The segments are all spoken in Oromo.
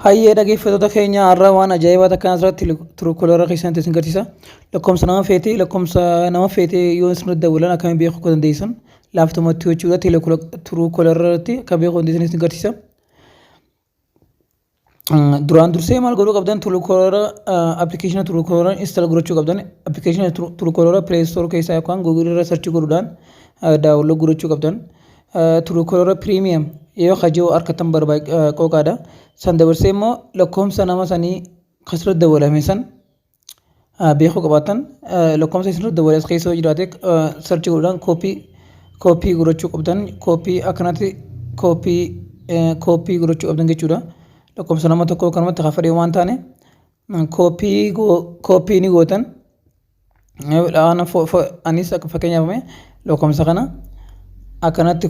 Hayyee dhaggeeffattoota keenya, har'a waan ajaa'ibaa takkaan asirratti Truecaller keessatti isin agarsiisa. Lakkoofsa nama feete, lakkoofsa nama feete yoo isin dawwalan akkamiin beekuu akka dandeessan laaftumatti jechuudha. Truecaller irratti akka beekuu dandeessan isin agarsiisa. Duraan dursee maal godhuu qabdan? Truecaller, application Truecaller install godhachuu qabdan. Application Truecaller Play Store keessaa yookaan Google irra search godhuudhaan download godhachuu qabdan. Truecaller Premium yoo kajoo harkattan qooqaadha. San dabarsee immoo lakkoofsa nama sanii kasirra dawwalame san beekuu qabaatan, lakkoofsa isin dawwale as keessa yoo jiraate search godhuudhaan copy godhachuu qabdan. Copy akkanatti copy godhachuu qabdan jechuudha. Lakkoofsa nama tokkoo kanumatti kafadhee waan taane copy ni gootan. Anis akka fakkeenyaaf lakkoofsa kana akkanatti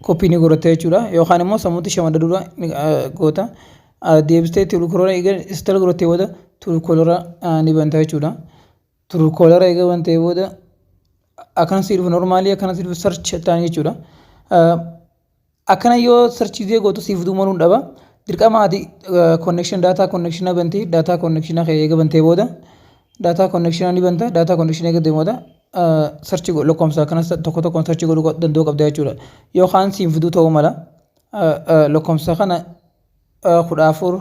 copy ni godhatta jechuudha. Yookaan immoo sammuutti shamaddaduudha goota. Deebistee Truecaller eega install godhattee booda Truecaller ni banta jechuudha. Truecaller eega bantee booda akkana sii dhufu, normally akkana sii dhufu, search ta'an jechuudha. Akkana yoo search gootu siif fiduu maluun dhaba. Dirqama ati connection, data connection bantii, data connection kee eega bantee booda data connection ni banta. Data connection eega deemu booda search lakkoofsa akkanas tokko tokkoon search godhuu danda'uu qabda jechuudha. Yookaan siin fiduu ta'uu mala. Lakkoofsa kana 14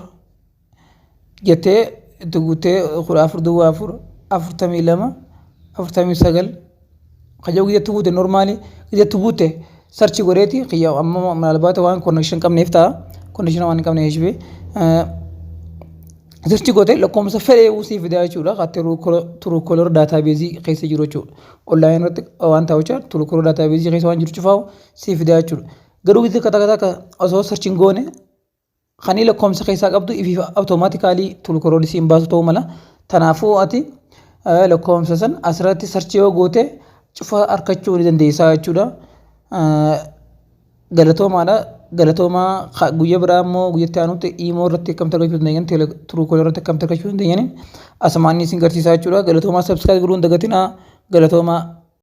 jettee itti guuttee 14 04 42 49 kajoo gizeetti guute, normally gizeetti guute search godheeti kiyya. Amma ምናልባት waan connection qabneef ta'a, connection waan hin qabneef jechuudha. Search goote lakkoofsa fedhee sii fidaa jechuudha. Truecaller database keessa jiru jechuudha. Online irratti waan ta'u jechuudha. Truecaller database keessa waan jiru cufaa'u sii fidaa jechuudha. Garuu gizee takka takka osoo search hin goone kanii lakkoofsa keessaa qabdu ifiif automatically Truecaller siin baasu ta'uu mala. Kanaafuu ati lakkoofsa san asirratti search yoo goote cufa argachuu ni dandeessaa jechuudha. Galatoomaadha. Galatoomaa. Guyyaa biraa immoo guyyatti aanutti imo irratti akkamitti argachuu dandeenyan, Truecaller irratti akkamitti argachuu dandeenyan asumaan isin garsiisaa jechuudha. Galatoomaa, subscribe godhuu hin dagatinaa. Galatoomaa.